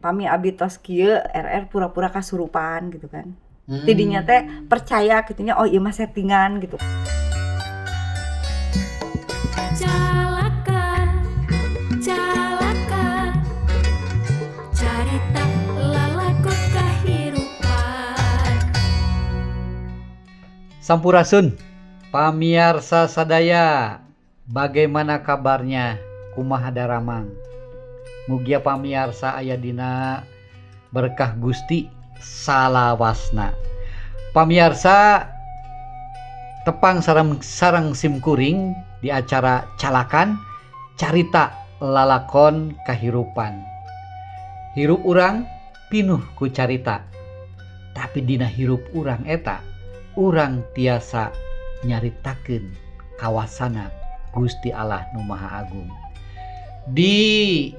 Pami abi tos kieu RR pura-pura kasurupan gitu kan. Tidinya teh percaya gitu nya, oh ieu mah settingan gitu. Calakan, calakan, carita lalakon kahirupan. Sampurasun, pamiarsa sadaya, bagaimana kabarnya? Kumaha daramang? Mugia pamiarsa aya dina berkah Gusti salawasna. Pamiarsa, tepang sareng sareng simkuring di acara Calakan, carita lalakon kahirupan. Hirup urang pinuh ku carita. Tapi dina hirup urang eta, urang tiasa nyaritakeun kawasana Gusti Allah nu Maha Agung. Di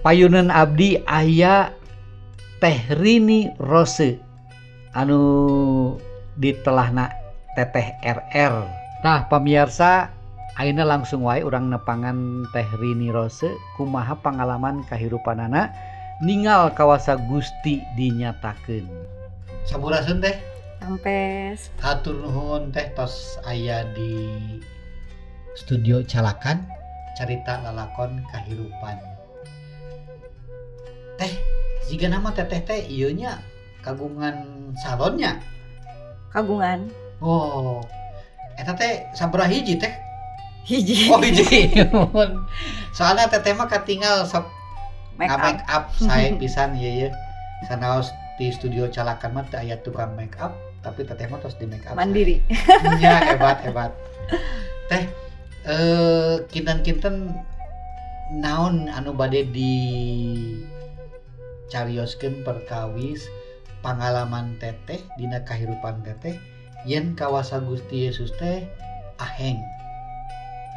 payunan abdi aya Teh Rini Rose anu ditelahna Teteh RR. Nah, pamiarsa, ayeuna langsung wae urang nepangan Teh Rini Rose, kumaha pengalaman kahirupanana ningal kawasa Gusti dinyatakeun. Sampurasun, Teh. Rampes. Hatur nuhun, Teh, tos aya di studio Calakan, carita lalakon kahirupan. Teh, jigana mah teteh teh ieu nya kagungan salonnya. Kagungan. Oh. Eta teh sabaraha hiji, Teh? Hiji. Oh, hiji. Soalnya teteh mah katinggal sok make up. Make up sae pisan ieu ye. Sanaos di studio Calakan mah teu aya tukang make up, tapi teteh mah tos di make up. Mandiri. Ya, hebat hebat. Teh, kinten-kinten naon anu bade di carioskeun perkawis pangalaman teteh dina kahirupan teteh yen kawasa Gusti Yesus teh aheng?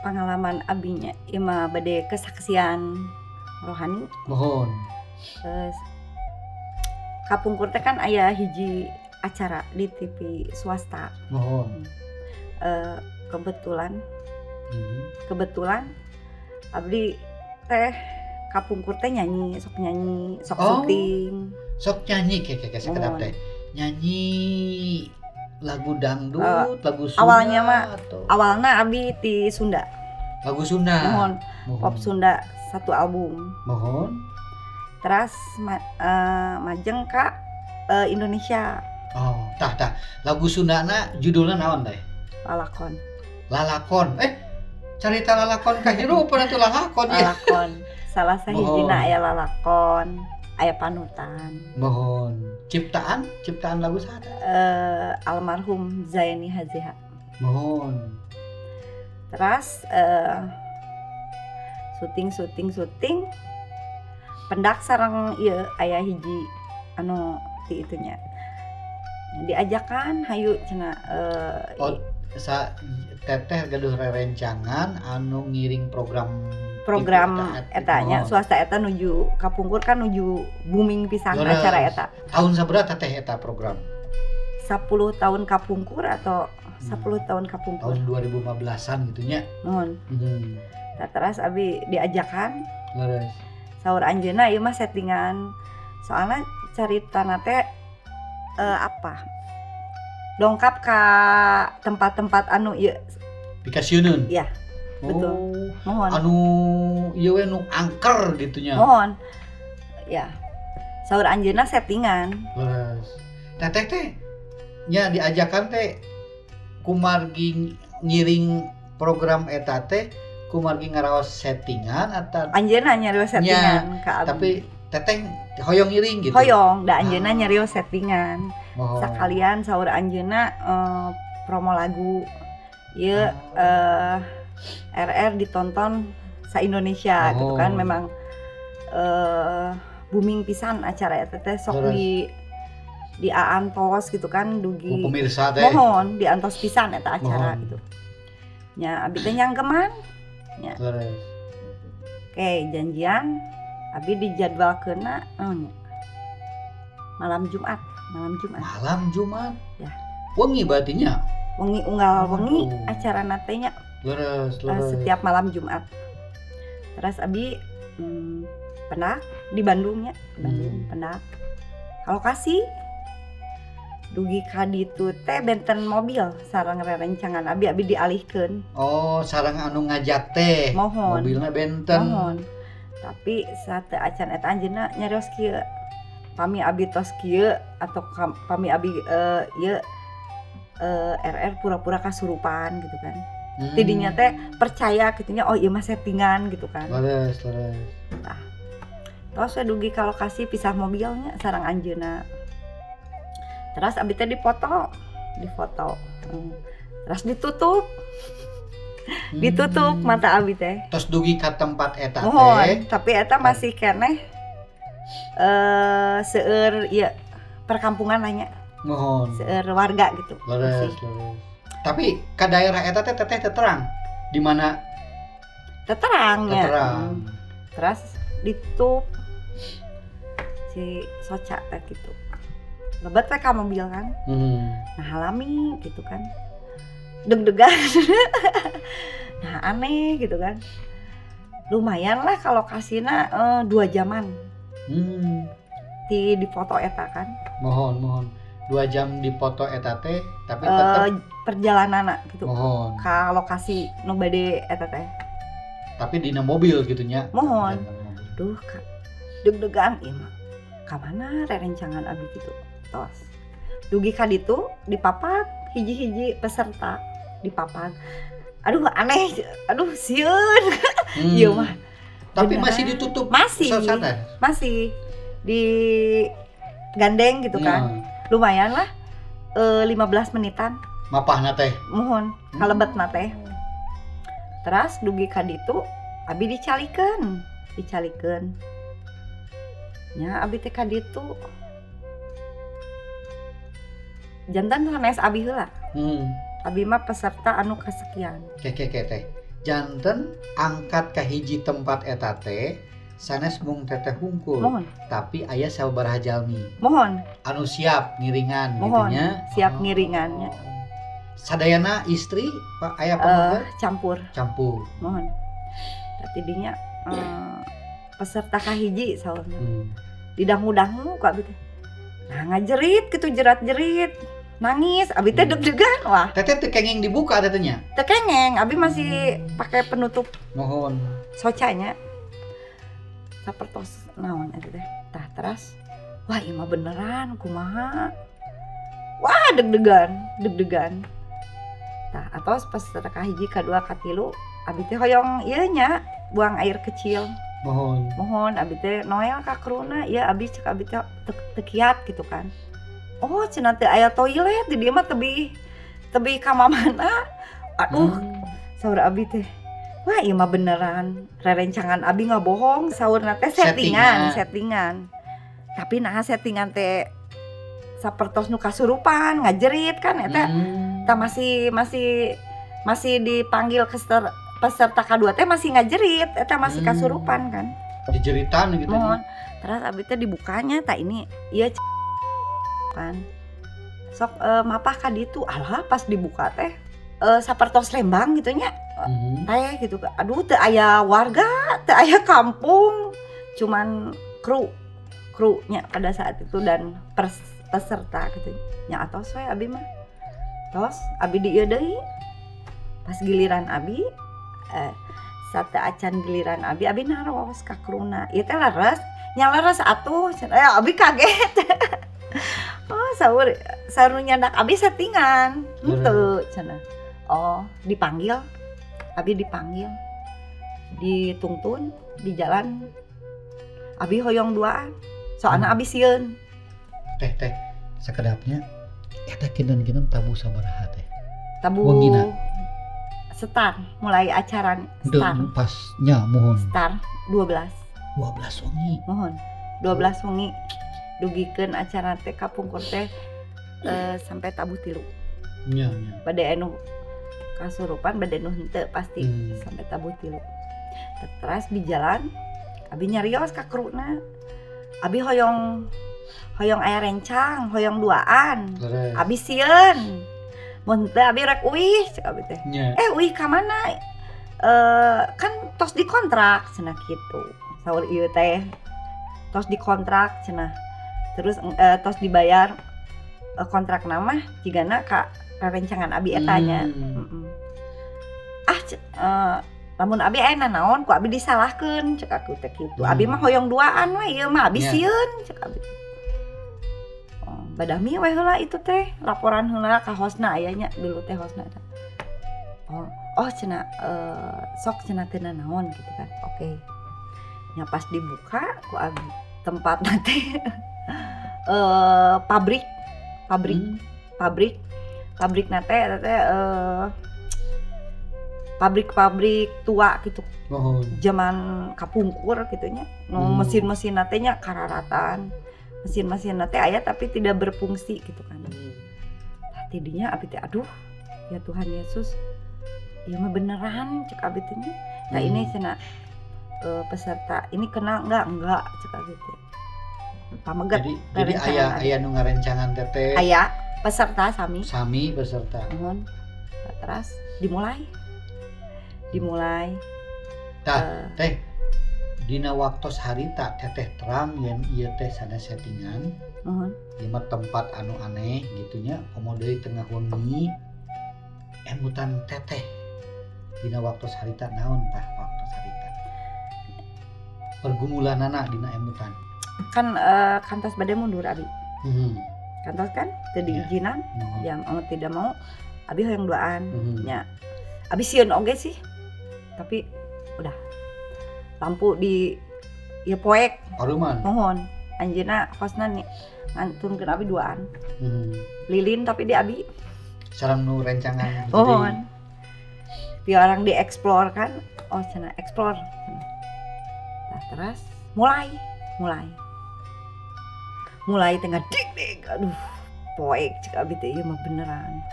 Pengalaman abinya ieu mah bade kesaksian rohani. Mohon. Terus kapungkur teh kan aya hiji acara di TV swasta. Mohon. Kebetulan kebetulan abdi teh kapungkur teh nyanyi, sok nyanyi, sok syuting. Sok nyanyi, kayak kayak sekedap Mohon. Teh nyanyi lagu dangdut, lagu Sunda, awalnya mah atau awalnya abdi di Sunda. Lagu Sunda. Mohon. Mohon. Pop Sunda satu album. Mohon. Terus majeng ka Indonesia. Oh, tah tah, lagu Sunda na judulnya naon, Teh? Lalakon. Lalakon. Carita lalakon kahirupan atau lalakon ya? Lalakon salah sahijina. Mohon. Aya lalakon, aya panutan. Mohon. Ciptaan ciptaan lagu saha? Almarhum Zaini Haziha. Mohon. Terus syuting syuting syuting, pendak sareng ieu aya hiji anu ti itunya diajakan, hayu cenah. Oh, sa teteh gaduh rerencangan anu ngiring program Program TV eta nya. Mohon. Swasta eta nuju kapungkur kan nuju booming pisan acara eta. Tahun sabaraha, Teteh, eta program? 10 tahun kapungkur atau 10 tahun kapungkur. Tahun 2015-an gitu nya. Mohon. Tah, terus abi diajakan. Saur anjeunna ieu mah settingan, soalnya carita teh apa dongkap ka tempat-tempat anu ieu. Pikasieuneun. Iya, betul. Oh, Mohon. Anu ieu we nu angker gitu nya. Mohon ya, saur anjeunna settingan. Leres. Teteh teh nya diajakan teh kumargi ngiring program eta teh, kumargi ngaraos settingan atau Anjeunna nyarios settingan ka abi. Tapi teteh hoyong ngiring gitu? Hoyong, da anjeunna Ah. nyarios settingan. Mohon. Sekalian saur anjeunna promo lagu ieu, RR ditonton sa Indonesia gitu kan. Oh. Memang booming pisan acara eta teh, sok di aantos gitu kan dugi. Ku pemirsa teh. Mohon, diantos pisan eta acara Mohon. Gitu nya, abi teh nyanggeman. Oke, janjian abi dijadwalkeunna naon nya, malam Jumat, malam Jumat. Malam Jumat. Ya. Wengi berarti nya. Wengi, unggal wengi Aduh. Acara teh nya. Leres, leres. Setiap malam Jumat. Terus abi pendak Di Bandungnya, di Bandung pendak ka lokasi. Dugi ka ditu teh benten mobil sareng rerencangan abi, abi dialihkeun. Oh, sareng anu ngajak teh. Mohon. Mobilna benten. Mohon, tapi saat acan eta anjeunna nyarios kieu, pami abi tos kieu atau pami abi ieu RR pura-pura kasurupan gitu kan. Tidinya teh percaya gitu nya, oh ieu mah settingan gitu kan. Leres, leres. Terus we dugi ka lokasi, pisah mobilnya sareng anjeunna. Terus abi teh dipoto, difoto. Terus ditutup, ditutup mata abi teh. Terus dugi ka tempat eta teh. Mohon, tapi eta masih keneh seueur ieu perkampungan lah nya, Mohon. Seueur warga gitu. Leres, Masih. Leres. Tapi ke daerah eta teh teteh teu terang di mana? Teu terang nya. Terang. Terus ditutup si soca teh gitu. Lebet we ka mobil kan. Nah, alami gitu kan, deg-degan, nah aneh gitu kan. Lumayan lah kalau kasihna 2 jaman di foto eta kan. Mohon, mohon. 2 jam di foto eta teh, tapi tetep Perjalanan gitu mohon. Ke lokasi nu bade eta teh. Tapi dina mobil gitu nya. Mohon. Dina mobil. Duh Kak, deg-degan ieu mah ka mana rerencangan abi gitu. Tos dugi ka ditu, dipapak hiji-hiji peserta, dipapak. Aduh aneh, aduh sieun. Ieu mah Tapi beneran. Masih ditutup. Masih. Sana. Masih di gandeng gitu kan. Lumayan lah 15 menitan. Mapahna teh. Mohon, kalebetna teh. Terus dugi ka ditu abi dicalikeun, dicalikeun nya abi teh ka ditu. Janten sanes abi heula. Abi mah peserta anu kesekian. Ke ke ke teh. Janten angkat ka hiji tempat eta teh sanes mung teteh hungkul, Mohon. Tapi aya sababaraha jalmi Mohon. Anu siap ngiringan Mohon, gitu nya. Siap ngiringannya. Sadayana istri Pak, aya pameget? Campur. Campur. Mohon. Tapi dinya peserta kahiji saurna. Didangu-dangu ku abi teh. Nah ngajerit gitu, jerat-jerit, nangis abi teh. Deg-degan wah. Teteh teu kenging dibuka tetehnya. Teu kengeng, abi masih pakai penutup Mohon. Socanya sapertos naon eta teh. Tah teras wah ieu mah beneran kumaha, wah deg-degan, deg-degan. Tah atos peserta kahiji, kadua, katilu, abi teh hoyong ieu nya buang air kecil. Mohon. Mohon, abi teh noel ka kruna ya abi, cek abi teh teu kiat gitu kan. Oh cenah teu aya toilet di dieu mah, tebih tebih ka mamana. Aduh, saur abi teh, wah ieu mah beneran rerencangan abi nggak bohong, saurna teh settingan. Settingan. Settingan, tapi nah settingan teh sapertos nu kasurupan ngajerit kan eta. Eta masih masih masih dipanggil ke peserta kedua teh masih ngajerit eta, masih kasurupan kan. Dijeritan gitu. Mohon. Terus abi teh dibukanya tak ini iya kan sok mapah ka ditu. Alah pas dibuka teh sapertos Lembang gitu nya teh gitu. Aduh teu aya warga, teu aya kampung, cuman kru krunya pada saat itu dan peserta gitu nya. Atos we abi mah, tos abi di ieu deui. Pas giliran abi sate acan giliran abi, abi naros ka kruna, ieu teh leres nya? Leres atuh cenah. Abi kaget, oh saur saur nu nyandak abi settingan henteu cenah. Oh dipanggil, abi dipanggil, dituntun di jalan. Abi hoyong duaan soalnya abi sieun. Teh, teh, sakedapnya eta kinten-kinten tabuh sabaraha teh? Tabuh Wengina. Start mulai acara Henteu, start pas nya mohon. Start 12. 12 wengi. Mohon, 12 wengi dugikeun acara teh kapungkur teh sampai tabuh 3. Nya nya. Bade anu kasurupan, bade nu henteu pasti. Sampai tabuh 3. Terus di jalan abi nyarios ka kruna, abi hoyong hoyong aya rencang, hoyong duaan. Leres. Abi sieun, mun teu abi rek uih, cek abi teh. Nya. Eh uih ka mana? Kan tos dikontrak cenah kitu saur ieu teh. Tos dikontrak cenah. Terus tos dibayar kontrak nama jigana ka rerencangan abi eta nya. Ah lamun abi aya nanaon ku abi disalahkeun cek aku teh kitu. Abi mah hoyong duaan we ieu mah abi sieun cek abi. Oh, badami we heula itu teh laporan heula ka hosna aya nya dulu teh hosna eta. Oh cenah sok cenah teu nanaon gitu kan. Oke. Nya pas dibuka ku abi tempat nanti pabrik pabrik nate teh pabrik-pabrik tua gitu. Zaman kapungkur gitunya. No mesin-mesin nate nya kararatan. Mesin-mesin nate aya tapi tidak berfungsi gitu kan. Nah, tidinya abi teh aduh ya Tuhan Yesus. Ieu mah beneran cek abi teh nya. Nah ini cenah peserta ini kenal enggak cek abi teh. Pameget. Jadi aya nu ngarencangan teteh. Aya peserta sami peserta. Nuhun. Terus dimulai. Tah, teh dina waktos harita teteh terang yen ieu teh sanes settingan. Ieu mah tempat anu aneh gitunya, komo deui tengah wengi emutan teteh. Dina waktos harita naon tah waktos harita? Pergumulanana dina emutan. Kan kantos bade mundur abi. Kantos kan teu diizinan. Ya mau tidak mau abi hoyong duaan nya. Abi sieun oge sih. Tapi udah lampu di ieu poek. Paruman. Mohon anjeunna hosna nih ngantunkeun abi duaan. Lilin tapi di abi sareng nu rencangan. Mohon. Di orang dieksplor kan. Oh cenah explore. Nah, terus mulai tengah dik aduh poek cek abi teh ieu mah beneran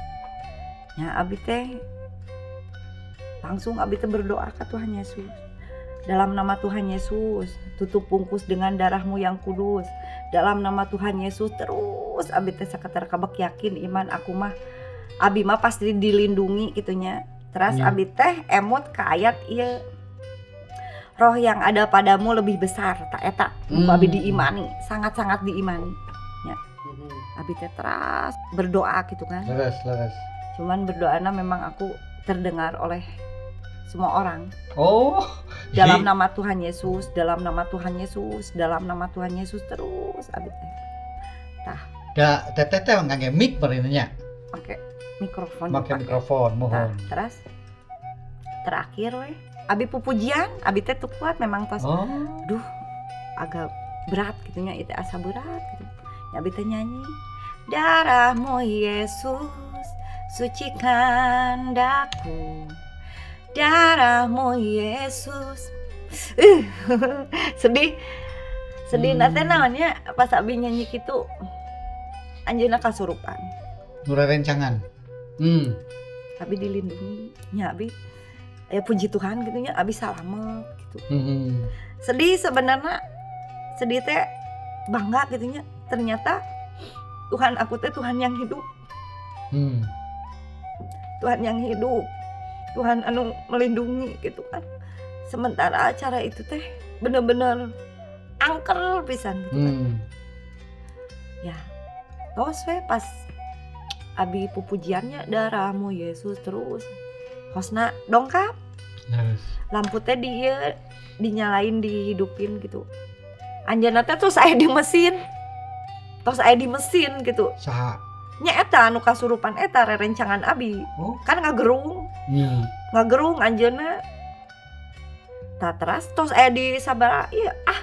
nya. Abi teh langsung abi teh berdoa ke Tuhan Yesus. Dalam nama Tuhan Yesus tutup bungkus dengan darahmu yang kudus. Dalam nama Tuhan Yesus terus abi teh saketer kabek yakin iman aku mah abi mah pasti dilindungi gitunya. Terus abi teh emut ke ayat ieu, roh yang ada padamu lebih besar tak eta. Abi diimani, sangat-sangat diimani ya. Abi teh teras berdoa gitu kan. Leres. Cuman berdoana memang aku terdengar oleh semua orang. Oh. Dalam nama Tuhan Yesus, dalam nama Tuhan Yesus, dalam nama Tuhan Yesus terus abi teh. Tah. Da teteh teh ngangge mic meureun nya. Make mikrofon. Make mikrofon, mohon. Tah, terus terakhir we abi pupujian, abi teh tuh kuat memang tos. Duh, agak berat gitunya, itu asa berat gitu. Ya abi teh nyanyi, darahmu Yesus sucikan daku. Darahmu Yesus. Sedih. Sedih nate naonnya pas abi nyanyi kitu anjeunna kasurupan. Nu rerencangan. Abi dilindungi nya abi. Ya puji Tuhan gitunya abi salamet gitu. Sedih sebenarnya, sedih teh bangga gitunya. Ternyata Tuhan aku teh Tuhan yang hidup. Tuhan yang hidup. Tuhan anu melindungi gitu kan. Sementara acara itu teh bener-bener angker pisan gitu kan. Ya, tos we pas abi pupujiannya darahmu Yesus terus. Hosna dongkap. Yes. Lampu teh dia dinyalain, dihidupin gitu. Anjeunna teh terus aya di mesin. Terus aya di mesin gitu. Saha? Nya eta anu kasurupan eta rerencangan abi. Oh. Kan ngagerung. Yeah. Ngagerung anjeunna. Tah teras tos aya di sabara ieu ah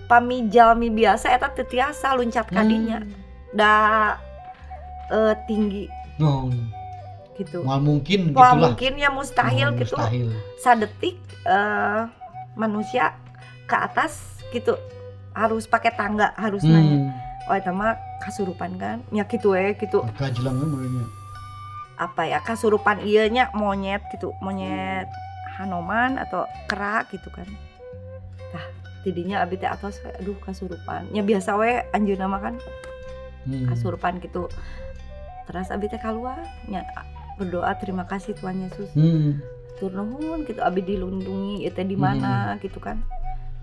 pami jalmi biasa eta teu tiasa luncat ka dinya. Da tinggi. No. Gitu. Moal mungkin gitulah. Moal mungkin ya mustahil gitu. Mustahil. Sadetik manusia ke atas gitu harus pakai tangga harus nanya. Oh eta mah kasurupan kan? Nya kitu we gitu. Gajelangna meureunnya. Apa ya kasurupan ieu nya monyet gitu, monyet Hanoman atau kera gitu kan. Tah tidinya abi teh atos aduh kasurupan. Nya biasa we anjeunna mah kan. Kasurupan gitu. Terus abi teh kaluar nya berdoa terima kasih Tuhan Yesus. Tur nuhun gitu abi dilindungi ieu teh di mana gitu kan.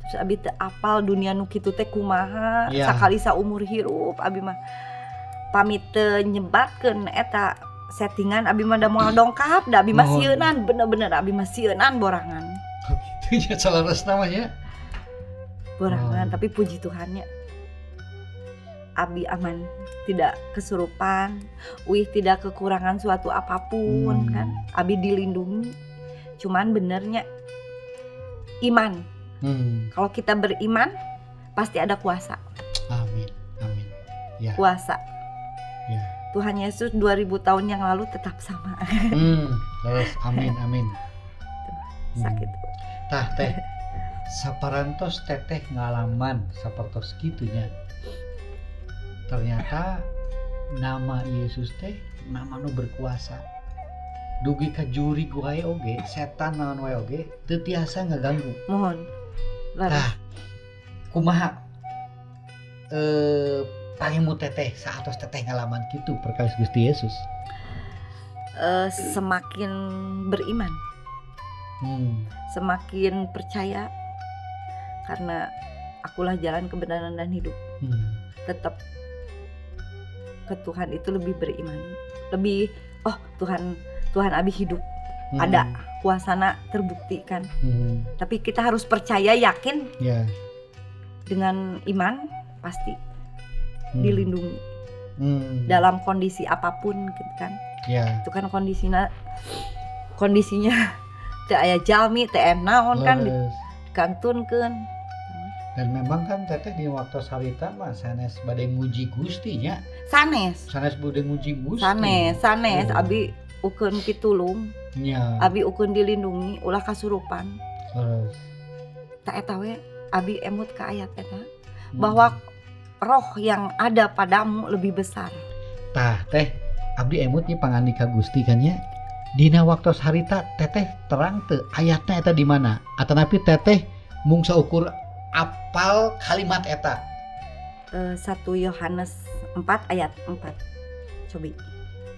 Terus abi teu apal dunia nu kitu teh kumaha. Sakali saumur hirup abi mah pamit teu nyebatkeun eta settingan, abi mah da moal dongkap, da abi mah sieunan, bener-bener abi mah sieunan borangan. Kitu nya saleresna mah nya. Borangan, tapi puji Tuhannya abi aman, tidak kesurupan, uih tidak kekurangan suatu apapun kan. Abi dilindungi. Cuman benernya iman. Kalau kita beriman pasti ada kuasa. Amin. Amin. Ya. Kuasa. Ya. Tuhan Yesus 2000 tahun yang lalu tetap sama. Terus amin amin. Sakit. Tah teh saparantos teteh ngalaman sapertos kitunya. Ternyata nama Yesus teh nama nu berkuasa. Dugi ka jurig wae oge, setan naon wae oge teu tiasa ngaganggu. Mohon. Tah kumaha pangemut teteh saatos teteh ngalaman kitu perkawis Gusti Yesus? Semakin beriman. Semakin percaya karena akulah jalan kebenaran dan hidup. Tetap ke Tuhan itu lebih beriman, lebih oh Tuhan abi hidup, ada kuasana terbukti kan. Tapi kita harus percaya, yakin dengan iman pasti dilindungi dalam kondisi apapun gitu kan. Itu kan kondisinya teu aya jalmi, teu aya naon kan dikantunkeun. Dan memang kan teteh di waktu harita mah sanes bade nguji Gusti nya. Sanes. Sanes bade nguji Gusti. Sanes abi ukeun pitulung. Nya. Abi ukeun dilindungi ulah kasurupan. Terus. Ta eta we abi emut ka ayat eta bahwa roh yang ada padamu lebih besar. Tah teh abdi emut nya pangandika Gusti kan nya. Dina waktu harita teteh terang teu ayatna eta di mana? Atanapi teteh mung saukur apal kalimat eta? 1 Yohanes 4 ayat 4. Cobi.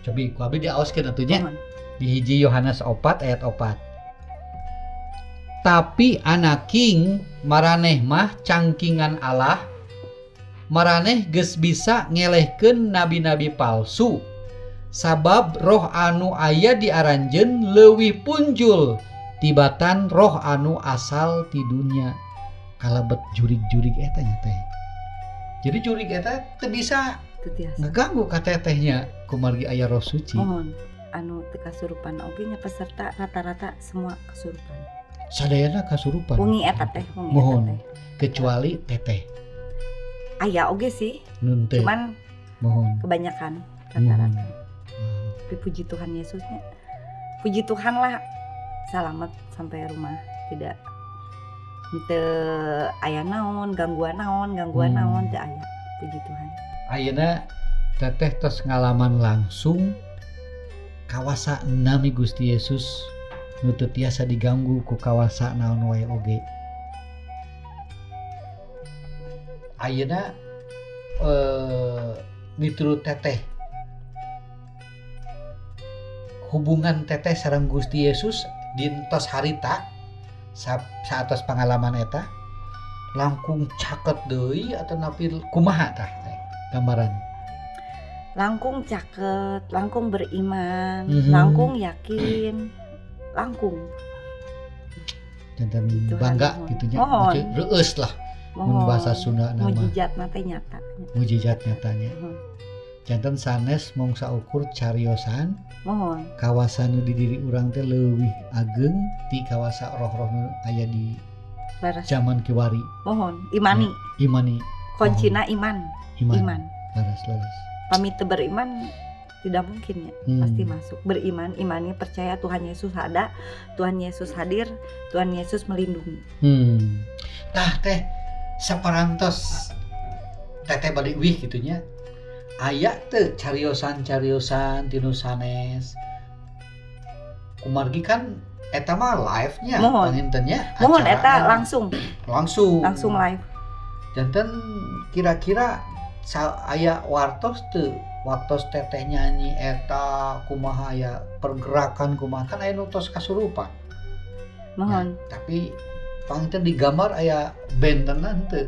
Cobi ku abdi diaoskeun atuh nya. Di 1 Yohanes 4 ayat 4. Tapi anaking maraneh mah cangkingan Allah, maraneh geus bisa ngelehkeun nabi-nabi palsu. Sabab roh anu aya di aranjeun leuwih punjul tibatan roh anu asal ti dunya. Kalebet jurig-jurig eta nya teh. Jadi jurig eta teu bisa ngeganggu ka tetehnya kumargi aya roh suci. Mohon anu teu kasurupan oge nya peserta rata-rata semua kasurupan. Sadayana kasurupan. Wengi eta teh, wengi. Mohon kecuali teteh. Aya oge sih. Nun teh. Cuman mohon kebanyakan rata-rata. Tapi puji Tuhan Yesusnya. Puji Tuhan lah selamat sampai rumah, tidak teu aya naon, gangguan naon, naon teu aya. Puji Tuhan. Ayeuna teteh tos ngalaman langsung kawasa nami Gusti Yesus nu teu tiasa diganggu ku kawasa naon wae oge. Ayeuna miturut teteh hubungan teteh sareng Gusti Yesus dintos harita saatos pengalaman eta langkung caket deui atau napi kumaha tah teh gambaran? Langkung caket, langkung beriman, langkung yakin, langkung. Jantan bangga gitunya, reueus lah mun bahasa Sunda nama. Mujizat teh nyata. Mujizat nyatanya. Jantan sanes mong saukur cariosan. Mohon. Kawasa nu di diri urang teh leuwih ageng ti kawasa roh-roh nu aya di zaman kiwari. Mohon, imani. Ya, imani. Kuncina iman. Iman. Leres. Pamit beriman tidak mungkin ya, pasti masuk. Beriman, imani, percaya Tuhan Yesus ada, Tuhan Yesus hadir, Tuhan Yesus melindungi. Tah teh saparantos teteh bade wih gitunya. Aya teu cariosan-cariosan tinu sanes. Kumargi kan eta mah live-nya pangintennya. Mohon eta langsung. Langsung live. Janten kira-kira aya wartos teu waktos teteh nyanyi eta kumaha aya pergerakan kumaha kan aya nu tos kasurupan. Mohon. Ya, tapi Panginten di gambar aya bentenan teu?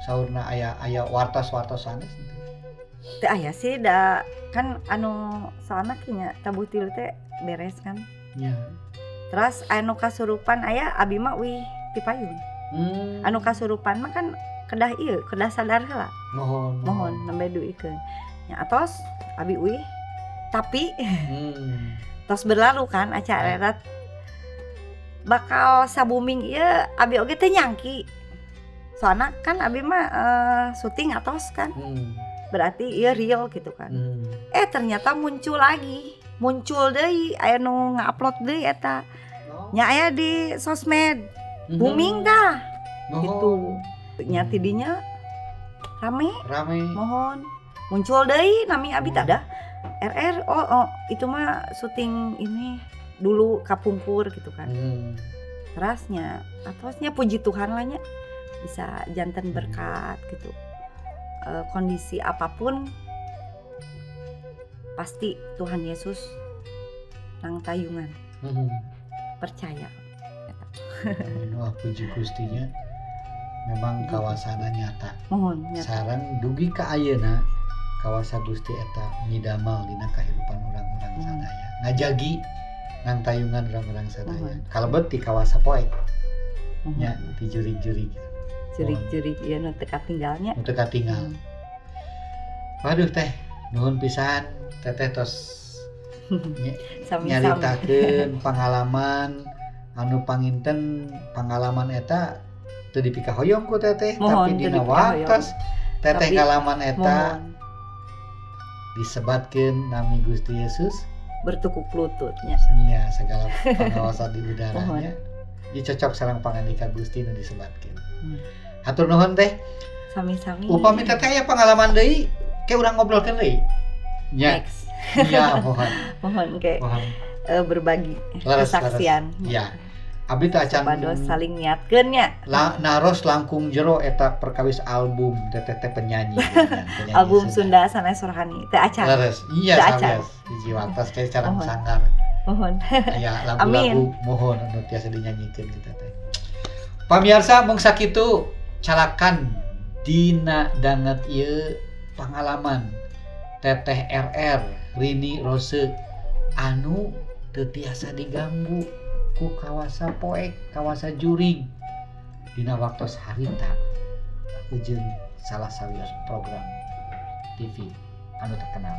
Saurna aya aya wartos-wartos sanes teu? Teu aya sih, da kan anu soalna nya tabuh tilu teh beres kan. Terus anu kasurupan aya, abi mah uih ti payun. Anu kasurupan mah kan kedah ieu, kedah sadar heula. Mohon. Mohon nembe duikeun. Nya atos abi uih, tapi tos berlalu kan acara eta bakal sabuming ieu, abi oge teu nyangki. Soalna kan abi mah syuting atos kan. Berarti ieu real gitu kan. Eh, ternyata muncul lagi. Muncul deui, aya nu ngupload deui eta. Nya aya di sosmed. Booming dah. Gitu. Nya tidinya rame. Rame. Mohon muncul deui nami abi tak ada RR, oh, itu mah syuting ini dulu kapungkur gitu kan. Terasnya atosnya puji Tuhan lah nya bisa janten berkat gitu. Kondisi apapun pasti Tuhan Yesus nangtayungan. Percaya. Wah, puji Gustinya memang kawasana nyata. Mohon nyata. Sareng dugi ka ayeuna kawasa Gusti eta midamal dina kahirupan urang-urang sadaya, ngajagi nangtayungan urang-urang sadaya. Kalebet di kawasa poek nya, di jurig-jurig. Jurig-jurig ieu nu teu katinggalnya. Nu teu katinggal. Waduh teh, nuhun pisan teteh tos Sami-sami. Nyaritakeun pengalaman anu panginten pengalaman eta teu dipikahoyong ku teteh, Mohon, tapi teu dina dipikahoyong. waktos teteh Tapi, ngalaman eta mohon disebatkeun nami Gusti Yesus bertukuk lututnya. Nya, segala pengawasan di udaranya. Ieu cocok sareng pangandika Gusti nu disebatkeun. Hatur nuhun teh. Sami-sami. Upami teteh aya pengalaman deui, ke urang ngobrolkeun deui. Nya. Next. Nya, mohon. Mohon ke Mohon. Berbagi Leres, kesaksian. Ya. Abdi teh acan Supados saling niatkeun nya. Naros langkung jero eta perkawis album teteh teh penyanyi, penyanyi Album Sunda sanes rohani teu acan. Leres. Iya, Teu acan. sabias. Hiji waktos kayak cara Mohon. sanggar. Mohon. Aya lagu-lagu mohon anu tiasa dinyanyikeun kita teh. Pamiarsa, mung sakitu calakan dina danget ieu pangalaman Teteh RR Rini Rose anu teu tiasa diganggu ku kawasa poek, kawasa jurig dina waktos harita ujung salah sawios program TV anu terkenal.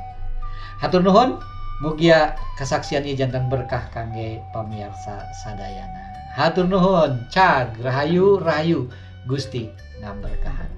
Hatur nuhun, mugia kesaksian ieu janten berkah kangge pamiarsa sadayana. Hatur nuhun, cag rahayu rahayu, Gusti ngaberkahan.